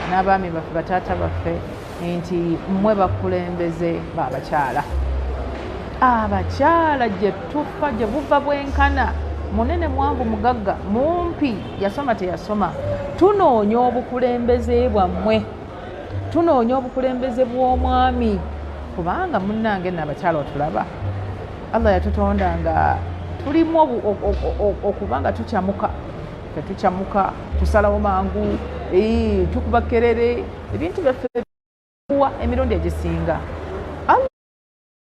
N'abaami baffe, bataata baffe, nti mmwe bakulembeze babakyala. Abakyala gye tufa gye buva bwenkana, munene, mwanvu, mugagga, mumpi, yasoma, teyasoma, tunoonya obukulembeze bwammwe, tunoonya obukulembeze bw'omwami, kubanga munnange nno abakyala otulaba, Allah yatutonda nga tulimu okuba nga tukyamuka, tetukyamuka, tusalawo mangu, tukuba kerere, ebintu byaffe kuwa emirundi egisinga.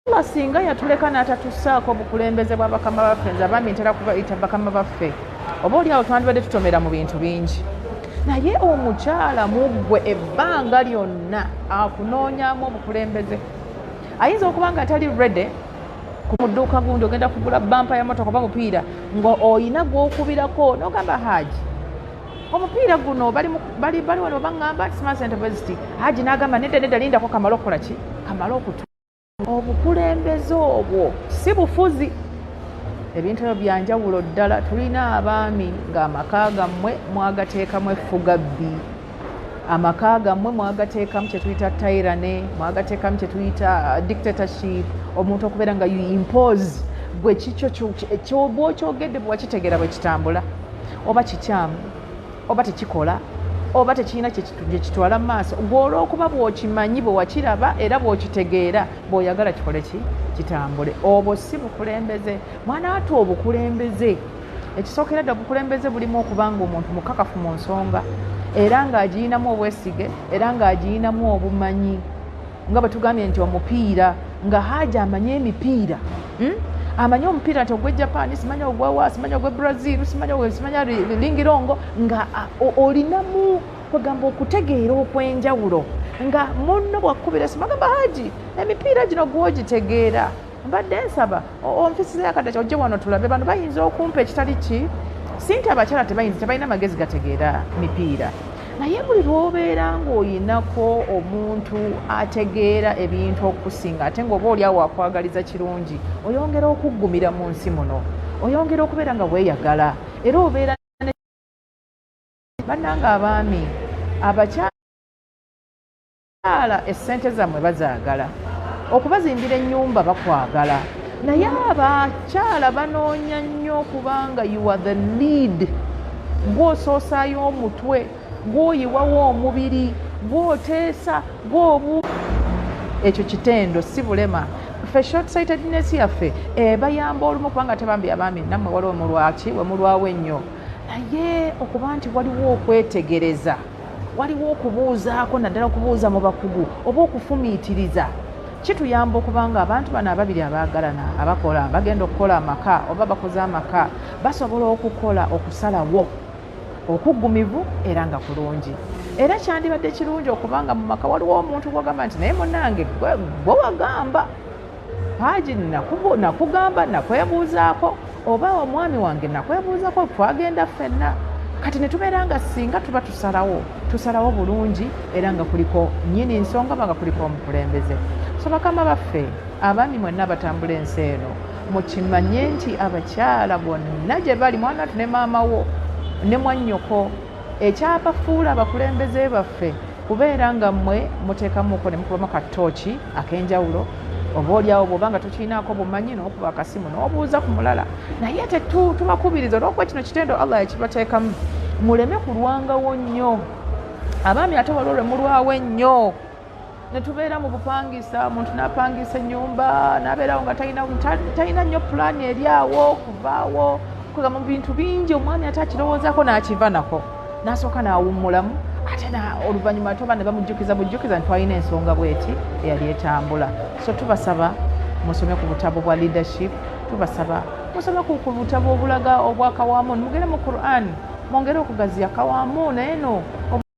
Allah singa yatuleka n'atatusaako obukulembeze bwa bakama baffe, nze abaami ntera kubayita bakama baffe, oba oli awo twandibadde tutomera mu bintu bingi. Naye omukyala muggwe ebbanga lyonna akunoonyamu obukulembeze. Ayinza okuba nga tali ready ku mudduuka gundi, ogenda kugula bampa ya motoka oba mupiira, nga oyina gwokubirako nogamba, "Haji, omupiira guno bali wano baŋŋamba nti sima sente bweziti." Haji n'agamba, "Nedda, nedda, lindako kamale okukola ki, kamale okutu." Obukulembeze obwo si bufuzi, ebintu ebyo byanjawulo ddala. Tulina abaami ng'amaka gammwe mwagateekamu effugabbi, amaka gammwe mwagateekamu kyetuyita tyranny, mwagateekamu kyetuyita dictatorship, omuntu okubeera nga you impose gwe kikyo bwokyogedde, bwewakitegeera bwe kitambula, oba kikyamu oba tekikola oba tekirina gye kitwala mu maaso, gwe olw'okuba bw'okimanyi, bwe wakiraba era bw'okitegeera, bw'oyagala kikole ki, kitambule. Obwo si bukulembeze, mwana watu. Obukulembeze ekisookera dda, obukulembeze bulimu okuba nga omuntu mukakafu mu nsonga, era ng'agiyinamu obwesige, era ng'agiyinamu obumanyi, nga bwe tugambye nti omupiira, nga Haji amanyi emipiira, Amanyi omupiira nti ogwe Japan, simanyi ogwewa, simanyi ogwe Brazil, simanyi, simanya lingirongo, nga olinamu kwegamba okutegeera okw'enjawulo, nga munno bwakubira simagamba, "Haji, emipiira gino gwogitegeera, mbadde nsaba onfisizayo akadde ojje wano tulabe bano bayinza okumpa ekitali ki." Si nti abakyala tebayinza, tebalina magezi gategeera mipiira, naye buli lw'obeera ng'oyinako omuntu ategeera ebintu okusinga, ate ng'oba oli awo akwagaliza kirungi, oyongera okuggumira mu nsi muno, oyongera okubeera nga weeyagala, era obeera. Bannanga abaami, abakyala essente zammwe bazaagala, okubazimbira ennyumba bakwagala, naye abakyala banoonya nnyo okubanga you are the lead, gw'osoosaayo omutwe, gw'oyiwawo omubiri, gw'oteesa, gw'obu ekyo kitendo si bulema. Ffe short sightedness yaffe ebayamba olumu, kubanga tebambi abaami nammwe waliwo mulwaki wemulwawo ennyo, naye okuba nti waliwo okwetegereza, waliwo okubuuzaako, naddala okubuuza mu bakugu oba okufumiitiriza, kituyamba okuba nga abantu bano ababiri abaagalana, abakola, bagenda okukola amaka oba bakoze amaka, basobola okukola okusalawo okuggumivu era nga kulungi. Era kyandibadde kirungi okubanga mu maka waliwo omuntu gwogamba nti, "Naye munange, gwe wagamba Haji, nakugamba, nakwebuuzaako, oba omwami wange nakwebuuzaako, twagenda ffenna." Kati ne tubeera nga singa tuba tusalawo, tusalawo bulungi, era nga kuliko nnyini nsonga, ba nga kuliko omukulembeze. So bakama baffe abaami mwenna abatambula ensi eno, mukimanye nti abakyala bonna gye bali, mwana watu ne maama wo ne mwannyoko, ekyabafuula abakulembeze baffe kubeera nga mmwe muteekamuko ne mukubamu katooki ak'enjawulo. Oba oliawo bw'oba nga tokirinaako bumanyi, n'okuba akasimu n'obuuza ku mulala, naye tubakubiriza olwokuba kino kitendo Allah yakibateekamu, muleme kulwangawo nnyo abaami. Ate waliwo lwe mulwawo ennyo ne tubeera mu bupangisa, omuntu n'apangisa ennyumba n'abeerawo nga talina nnyo pulaani eri awo kuvaawo, kwegamba mu bintu bingi omwami ate akirowoozaako n'akiva nako, n'asooka n'awummulamu, ate oluvannyuma ate oba ne bamujjukiza bujjukiza nti twalina ensonga bweti eyali etambula. So tubasaba musome ku butabo bwa leadership, tubasaba musome ku butabo obulaga obwakawamu, mugende mu Quran mwongere okugaziya kawamu naye no.